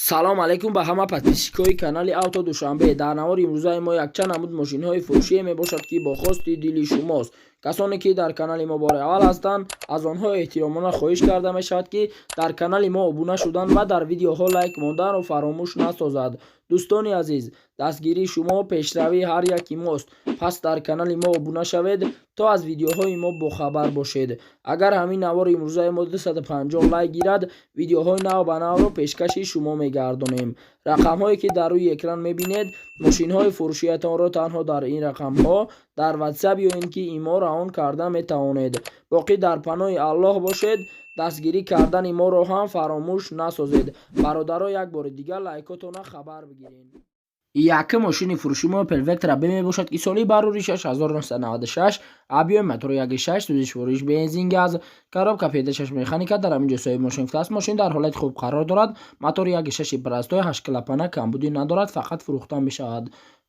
Салом алейкум ба ҳама подписчикои канали Авто Душанбе. Дар навори имрӯзаи мо якчанд намуд мошинҳои фурӯшие мебошад, ки бо хости дили шумост. Касоне ки дар канали мо бори аввал ҳастанд, аз онҳо эҳтиромона хоҳиш карда мешавад, ки дар канали мо обуна шудан ва дар видеоҳо лайк монданро фаромӯш насозад. Дӯстони азиз, дастгирии шумо пешравии ҳар яки мост, пас дар канали мо обуна шавед, то аз видеоҳои мо бохабар бошед. Агар ҳамин навори имрӯзаи мо 250 лайк гирад, видеоҳои нав ба навро пешкаши шумо мегардонем. Рақамҳое ки дар рӯи экран мебинед, мошинҳои фурӯшиятонро танҳо дар ин рақамҳо дар Ватсап ё ин ки Имо равон карда метавонед. Боқӣ дар паноҳи Аллоҳ бошед, дастгирӣ кардани моро ҳам фаромӯш насозед. Бародаро, як бори дигар лайкотона хабар бигиред. Якум мошини фурӯши мо Опел Вектра Б мебошад, ки соли барори 6996, объёми мотори 1.6, сӯзишвориш бензин газ, коробка ПД6 механика. Дар ҳамин ҷо соҳиби мошин гуфтааст, мошин дар ҳолати хуб қарор дорад, мотори 1.6 простой, 8 клапана, камбудӣ надорад, фақат фурӯхта мешавад.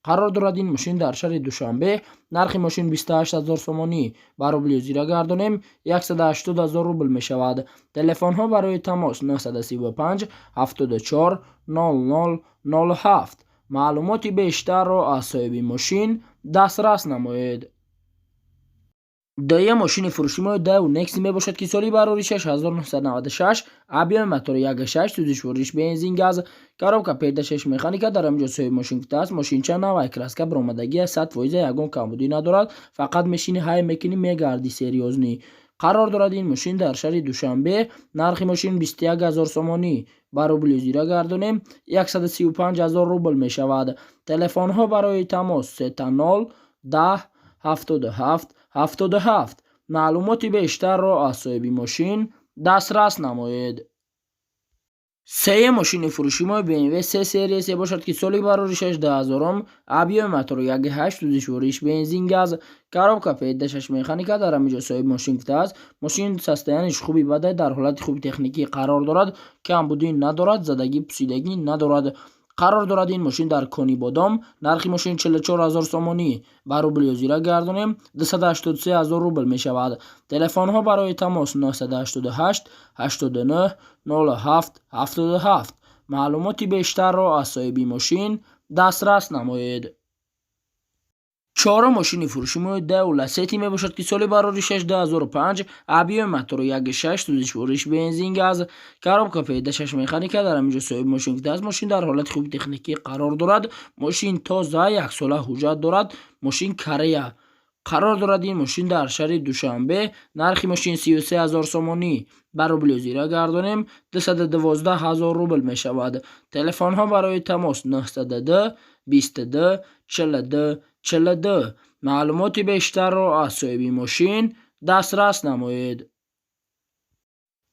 Қарор дорад ин мошин дар шаҳри Душанбе. Нархи мошин 28 0 сомонӣ, ба рубли ҳозира гардонем, 180 0 рубл мешавад. Телефонҳо барои тамос: 935 74 00 07. Маълумоти бештарро аз соҳиби мошин дастрас намоед. Дуюм мошини фурӯши мо Daewoo Nexia мебошад, ки соли барори 6996, объёми мотори 1.6, сӯзишвориш бензин газ, коробка ПД6 механика. Дар ҳамин ҷо соҳиби мошин гуфтааст, мошинча навай, краска баромадагӣ, 100%, ягон камбудӣ надорад, фақат мешини, ҳай мекунӣ, мегарди, серьёзный. Қарор дорад ин мошин дар шаҳри Душанбе. Нархи мошин 21 0 сомонӣ, ба рубли ҳозира гардонем, 135 0 рубл мешавад. Телефонҳо барои тамос: 000 10 77 77. Маълумоти бештарро аз соҳиби мошин дастрас намоед. Сеюм мошини фурӯши мо BMW 3 Series бошад, ки соли бароришаш 2000, объёми мотори 1.8, сӯзишвориш бензин газ, коробка ПД6 механика. Дар ҳамин ҷо соҳиби мошин гуфтааст, мошин состоянияш хуби бадай, дар ҳолати хуби техникӣ қарор дорад, камбудӣ надорад, задагӣ пусидагӣ надорад. Қарор дорад ин мошин дар Конибодом. Нархи мошин 44 0 сомонӣ, ба рубли ҳозира гардонем, 283 0 рубл мешавад. Телефонҳо барои тамос: 988 89 07 77. Маълумоти бештарро аз соҳиби мошин дастрас намоед. Чорум мошини фурӯши мо Daewoo Lacetti мебошад, ки соли бароришаш 2005, объёми мотори 1.6, сӯзишвориш бензин газ, коробка ПД6 механика. Дар ҳамин ҷо соҳиби мошин гуфтааст, мошин дар ҳолати хуби техникӣ қарор дорад, мошин тоза, яксола ҳуҷҷат дорад, мошин Корея. Қарор дорад ин мошин дар шаҳри Душанбе. Нархи мошин 33 0 сомонӣ, ба рубли ҳозира гардонем, 212 0 рубл мешавад. Телефонҳо барои тамос: 902 22 42 42. Маълумоти бештарро аз соҳиби мошин дастрас намоед.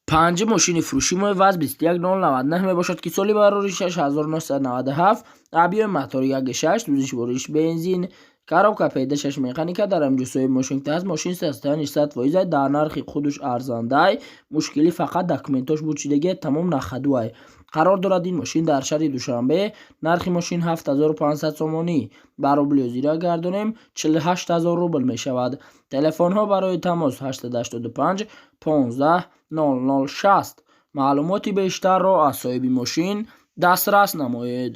Панҷум мошини фурӯши мо ВАЗ 21099 мебошад, ки соли бароришаш 1997, объёми мотори 1.6, сӯзишвориш бензин, коробка ПД6 механика. Дар ҳамин ҷо соҳиби мошин гуфтааст, мошин состоянияш 100%, дар нархи худаш арзандай, мушкилӣ фақат документош буд шудагия, тамом, на ходу ай. Қарор дорад ин мошин дар шаҳри Душанбе. Нархи мошин 7500 сомонӣ, ба рубли ҳозира гардонем, 48 0 рубл мешавад. Телефонҳо барои тамос: 885 15 00 60. Маълумоти бештарро аз соҳиби мошин дастрас намоед.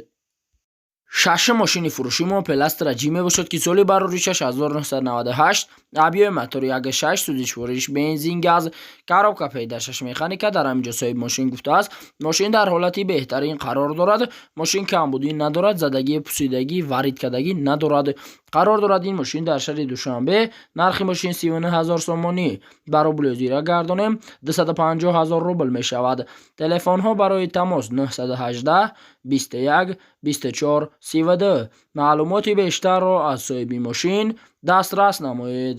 Шашум мошини фурӯши мо Opel Astra J мебошад, ки соли бароришаш 1998, объёми мотори 1.6, сӯзишвориш бензин газ, коробка ПД6 механика. Дар ҳамин ҷо соҳиби мошин гуфтааст, мошин дар ҳолати беҳтарин қарор дорад, мошин камбудӣ надорад, задагӣ, пусидагӣ, варид кардагӣ надорад. Қарор дорад ин мошин дар шаҳри Душанбе. Нархи мошин 39 0 сомонӣ, ба рубли ҳозира гардонем, 250 0 рубл мешавад. Телефонҳо барои тамос: 918 21 24 32. Маълумоти бештарро аз соҳиби мошин дастрас намоед.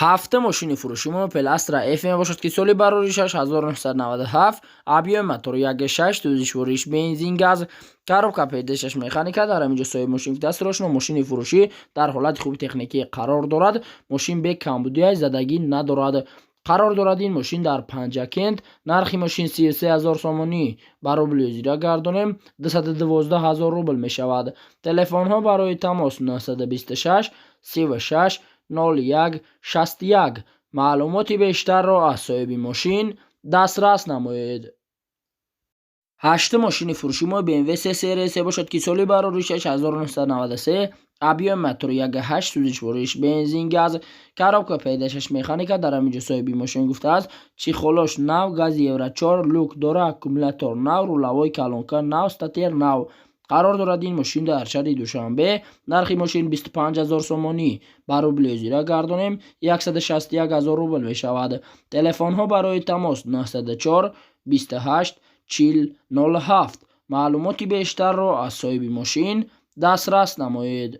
Ҳафтум мошини фурӯши мо Opel Astra F мебошад, ки соли бароришаш 1997, объёми мотори 1.6, сӯзишвориш бензин газ, коробка ПД6 механика. Дар ҳамин ҷо соҳиби мошин гуфтааст, срочно мошини фурӯшӣ дар ҳолати хуби техникӣ қарор дорад, мошин бе камбудия, задагӣ надорад. Қарор дорад ин мошин дар Панҷакент. Нархи мошин 33 0 сомонӣ, ба рубли ҳозира гардонем, 212 0 рубл мешавад. Телефонҳо барои тамос: 926 36 01 61. Маълумоти бештарро аз соҳиби мошин дастрас намоед. Ҳаштум мошини фурӯши мо BMW 3 серия бошад, ки соли бароришаш 1993, объёми мотори 1,8, сӯзишвориш бензин, газ, коробка ПД6 механика. Дар ҳамин ҷо соҳиби мошин гуфтааст: чехолош нав, гази Евро 4, люк дора, аккумулятор нав, рулевой колонка нав, стартер нав. Қарор дорад ин мошин дар шаҳри Душанбе. Нархи мошин 25 000 сомонӣ, ба рубли ҳозира гардонем, 161 000 рубл мешавад. Телефонҳо барои тамос: 904 28 40 07. Маълумоти бештарро аз соҳиби мошин дастрас намоед.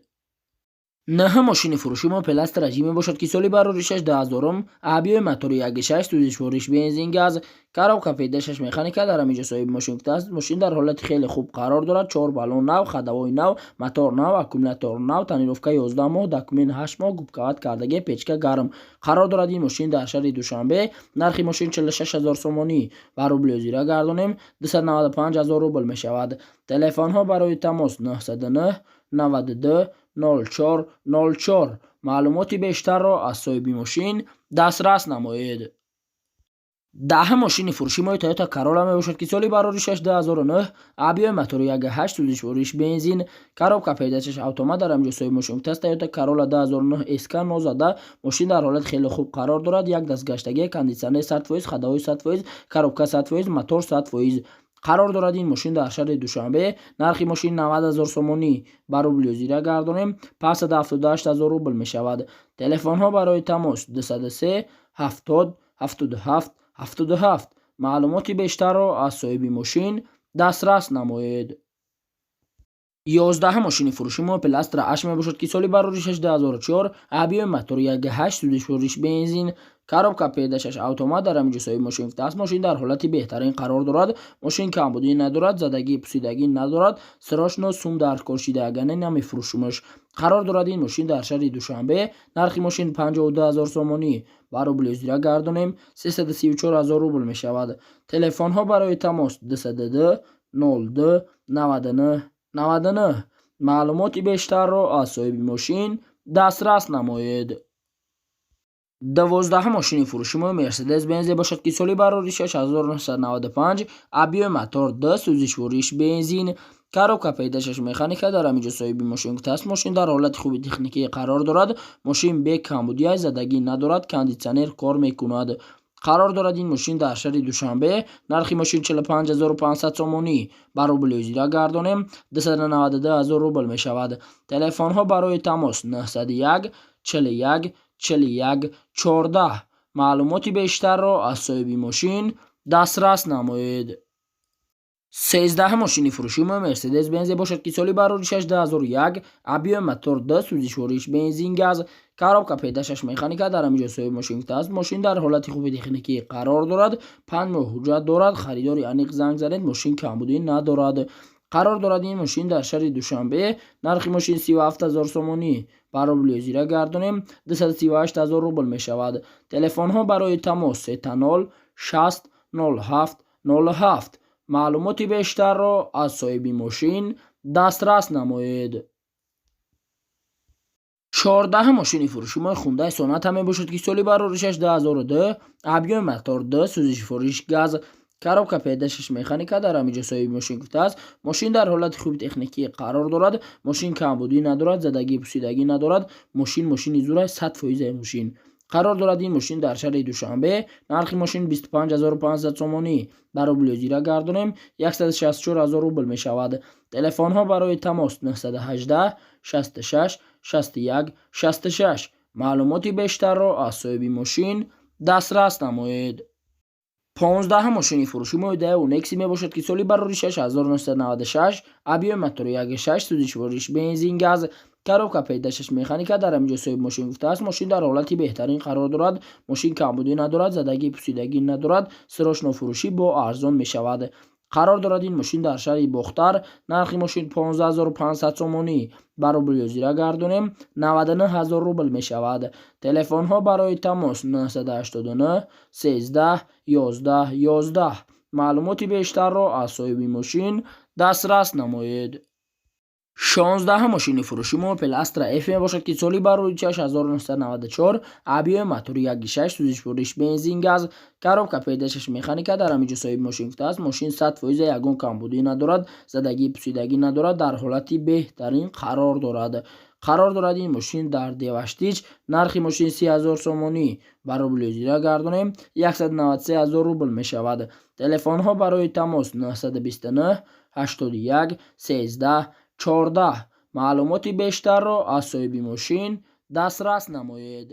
Нӯҳум мошини фурӯши мо Опел Астра J мебошад, ки соли бароришаш 2000-ум, объёми мотори 1,6, сӯзишвориш бензин, газ, коробка ПД6 механика. Дар ҳамин ҷо соҳиби мошин гуфтааст: мошин дар ҳолати хеле хуб қарор дорад, чор баллон нав, ходовой нав, мотор нав, аккумулятор нав, тонировка 11 моҳ, документ 8 моҳ, губка кардагӣ, печка гарм. Қарор дорад ин мошин дар шаҳри Душанбе. Нархи мошин 46 ҳазор сомонӣ, ба рубли ҳозира гардонем, 295 ҳазор рубл мешавад. Телефонҳо барои тамос: 909 92 04 04. Маълумоти бештарро аз соҳиби мошин дастрас намоед. Даҳум мошини фурӯши мои Toyota Corolla мебошад, ки соли бароришаш 2009, объёми мотори 1,8, сӯзишвориш бензин, коробка ПД6 автомат. Дар ҳамин ҷо соҳиби мошин гуфтааст: Toyota Corolla 2009 SK нозада, мошин дар ҳолати хеле хуб қарор дорад, як дастгаштагӣ, кондитсионер 100%, ходовой 100%, коробка 100%, мотор 100%. Қарор дорад ин мошин дар шаҳри Душанбе. Нархи мошин 90 ҳазор сомонӣ, ба рубли ҳозира гардонем, 578 ҳазор рубл мешавад. Телефонҳо барои тамос: 203 70 77 77. Маълумоти бештарро аз соҳиби мошин дастрас намоед. 11-ум мошини фурӯши мо Opel Astra H мебошад, ки соли бароришаш 2004, объёми мотори 1,8, сӯзишвориш бензин, коробка ПД6 автомат. Дар ҳамин ҷо соҳиби мошин гуфтааст: мошин дар ҳолати беҳтарин қарор дорад, мошин камбудӣ надорад, задагӣ, пусидагӣ надорад, срочно сум дар кор шидагане намефурӯшумаш. Қарор дорад ин мошин дар шаҳри Душанбе. Нархи мошин 52 ҳазор сомонӣ, ба рубли ҳозира гардонем, 334 ҳазор рубл мешавад. Телефонҳо барои тамос: 202 02 99 99. Маълумоти бештарро аз соҳиби мошин дастрас намоед. 12-ум мошини фурӯши мо Мерседес Бенз бошад, ки соли бароришаш 1995, объёми мотор 2, сӯзишвориш бензин, коробка ПД6 механика. Дар ҳамин ҷо соҳиби мошин гуфтааст: мошин дар ҳолати хуби техникӣ қарор дорад, мошин бе камбудия, задагӣ надорад, кондитсионер кор мекунад. Қарор дорад ин мошин дар шаҳри Душанбе. Нархи мошин 45 500 сомонӣ, ба рубли ҳозира гардонем, 292 ҳазор рубл мешавад. Телефонҳо барои тамос: 901 41 41 14. Маълумоти бештарро аз соҳиби мошин дастрас намоед. 13-ум мошини фурӯши мо Мерседес Бензе бошад, ки соли бароришаш 2001, объёми мотор 2, сӯзишвориш бензин, газ, коробка ПД6 механика. Дар ҳамин ҷо соҳиби мошин гуфтааст: мошин дар ҳолати хуби техникӣ қарор дорад, 5 моҳ ҳуҷҷат дорад, харидори аниқ занг занед, мошин камбудӣ надорад. Қарор дорад ин мошин дар шаҳри Душанбе. Нархи мошин 37 ҳазор сомонӣ, ба рубли ҳозира гардонем, 238 ҳазор рубл мешавад. Телефонҳо барои тамос: 000 60 07 07. Маълумоти бештарро аз соҳиби мошин дастрас намоед. 14-ум мошини фурӯши мо Хундай Соната мебошад, ки соли бароришаш 2002, объёми мотор 2, сӯзишвориш газ, коробка ПД6 механика. Дар ҳамин ҷо соҳиби мошин гуфтааст: мошин дар ҳолати хуби техникӣ қарор дорад, мошин камбудӣ надорад, задагӣ, пусидагӣ надорад, мошин мошини зурай, 100 фоизаи мошин. Қарор дорад ин мошин дар шаҳри Душанбе. Нархи мошин 25 500 сомонӣ, ба рубли ҳозира гардонем, 164 ҳазор рубл мешавад. Телефонҳо барои тамос: 918 66 61 66. Маълумоти бештарро аз соҳиби мошин дастрас намоед. 15-ум мошини фурӯши мо Daewoo Nexia мебошад, ки соли бароришаш 1996, объёми мотори 1,6, сӯзишвориш бензин, газ, коробка ПД6 механика. Дар ҳамин ҷо соҳиби мошин гуфтааст: мошин дар ҳолати беҳтарин қарор дорад, мошин камбудӣ надорад, задагӣ, пусидагӣ надорад, срочно фурӯшӣ бо арзон мешавад. Қарор дорад ин мошин дар шаҳри Бохтар. Нархи мошин 15 500 сомонӣ, ба рубли ҳозира гардонем, 99 ҳазор рубл мешавад. Телефонҳо барои тамос: 989 13 11 11. Маълумоти бештарро аз соҳиби мошин дастрас намоед. 16-ум мошини фурӯши мо Opel Astra F мебошад, ки соли бароришаш 1994, объёми мотори 1,6, сӯзишвориш бензин, газ, коробка П6 механика. Дар ҳамин ҷо соҳиби мошин гуфтааст, мошин 100%, ягон камбудӣ надорад, задагӣ, пусидагӣ надорад, дар ҳолати беҳтарин қарор дорад. Ин мошин дар Деваштич. Нархи мошин 30 000 сомонӣ, ба рубли ҳозира гардонем, 193 ҳазор рубл мешавад. Телефонҳо барои тамос: 929 81 13 14. Маълумоти бештарро аз соҳиби мошин дастрас намоед.